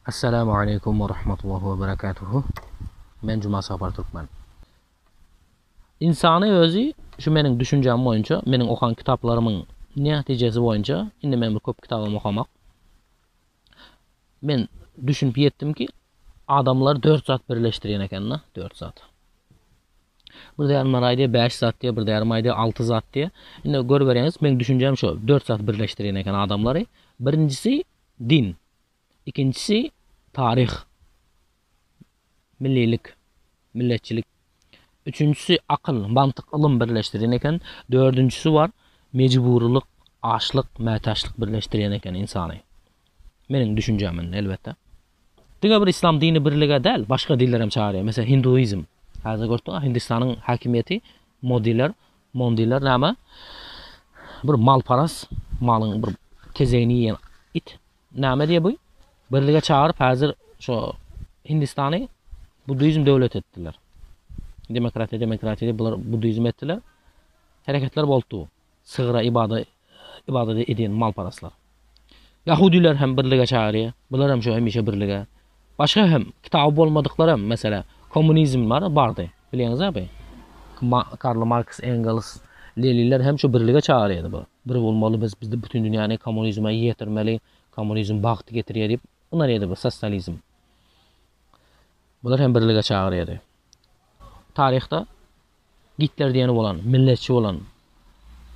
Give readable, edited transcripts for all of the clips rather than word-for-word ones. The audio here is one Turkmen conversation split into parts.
Assalamu aleýkum we rahmetullahi we berekatuhu. Men Juma Sapar Türkmen. Ynsany özi şu meniň düşünjäm boýunça, meniň okan kitaplarymyň netijesi boýunça, indi men bir köp kitabam okamak. Men düşünip ýetdim ki, adamlar dört zat birleşdirýän eken-de, dört zat. Bir därimler aýdýar bäş zat diýýär, bir därim aýdýar alty zat diýýär. Indi görüberýäňiz, meň düşünjäm şu, dört zat birleşdirýän eken adamlary. Birinjisi din. Ikinjisi taryh. Millilik, milletçilik. Üçünjisi akyl, mantyk, ylym birleşdirýän eken. Dördünjisi bar, mejburylyk, açlyk, mätäçlik birleşdirýän eken ynsany. Meniň düşünjäm indi elbetde. Diňe bir islam dini birlige däl, başga dinler hem çagyrýar. Meselem, hinduizm. Häzir gördüňä, Hindistanyň häkimiýeti Modiler, Mondiler näme? Bir malparaz, malyň bir tezegini iýen it. Näme diýýär bu? Birlige çagyryp häzir şo Hindistany budizm döwleti etdiler. Demokratiýa, demokratiýa diýip bular budizm etdiler. Hereketler bolupdy. Sygra ibada ibadat edýän malparaslar. Ýahudiler hem birlige çagyrýar. Bular hem şo hemişe birlige. Başga hem kitaby bolmadyklar hem meselä kommunizm bar bardy. Bilýäňiz abi. Karl Marks, Engels, Leninler hem şo birlige çagyrýardy bu. Bir bolmaly biz biz bütün dünýäni kommunizme ýetirmeli. Kommunizm bagty getirýär diýip ynanýardy bu sosializm. Bular hem birlige çagyrýardy. Taryhda Gitler diýeni bolan, milletçi bolan,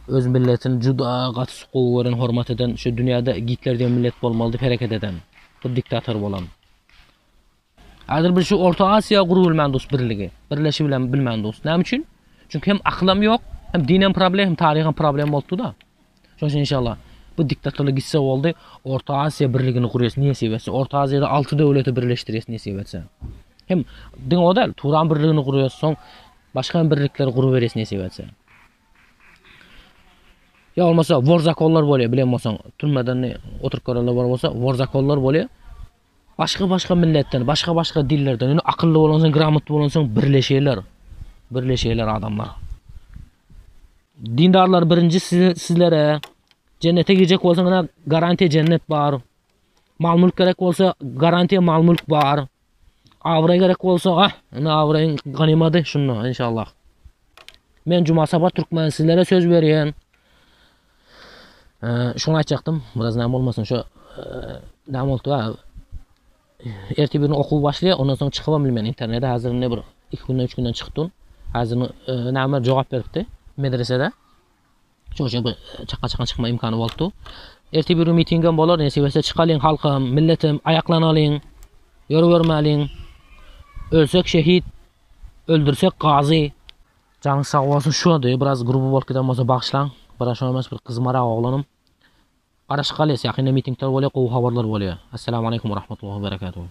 öz milletini juda gaty gowy gören, hormat eden, şu dünýäde Gitler diýen millet bolmaly diýip hereket eden bir diktator bolan. Häzir biz şu Orta Aziýa gurup bilmän durus birligi, birleşip bilmän durus. Näme üçin? Çünki hem akylam ýok, hem dinem problem, hem taryham problem bolupdy-da. Şonuň üçin inşallah bu diktatorlyk gitse boldy, Orta Aziýa birligini gurýas nesip etse. Orta Aziýada 6 döwleti birleşdirýäs nesip etse. Hem diňe o däl, Turan birligini gurýas, soň başga hem birlikleri guruberýäs nesip etse. Ýa bolmasa warzakonlar bolýar, bilen bolsaň, türmeden oturyp görenler bar bolsa, warzakonlar bolýar. Başga-başga milletden, başga-başga dillerden, ýöne akylly bolansoň, gramotly bolansoň birleşýärler. Birleşýärler adamlar. Dindarlar birinji sizlere jennete girjek bolsaň ina garantiýa jennet bar. Mal mülk gerek bolsa garantiýa mal mülk bar. Abraý gerek bolsa ah ina abraýyň ganymady şunda inşallah. Men Juma Sapar Türkmen sizlere söz berýän. Şuny aýtjakdym, biraz näme bolmasyn şu näme boldy ha. Ertir bir okuw başlaýar, ondan soň çykybam bilmen internete häzir indi bir 2 günden 3 günden çykdym. Häzir näme jogap beripdi medresede. Şoň üçin bir çaka-çaka çykma imkany bolupdy. Ertir bir gün mitingem bolar, nesip etse çykalyň halkym, milletim, aýaklanalyň, ýörübermäliň. Ölsek şehit, öldürsek gazy. Janyň sag bolsun şudy biraz gruby bolup giden bolsa bagyşlaň. Biraz şoňa emes bir gyzmarak oglanym. Garaşyp galýas ýakynda mitingler bolýar gowy habarlar bolýar. Assalamu aleýkum we rahmetullahi we berekatuhu.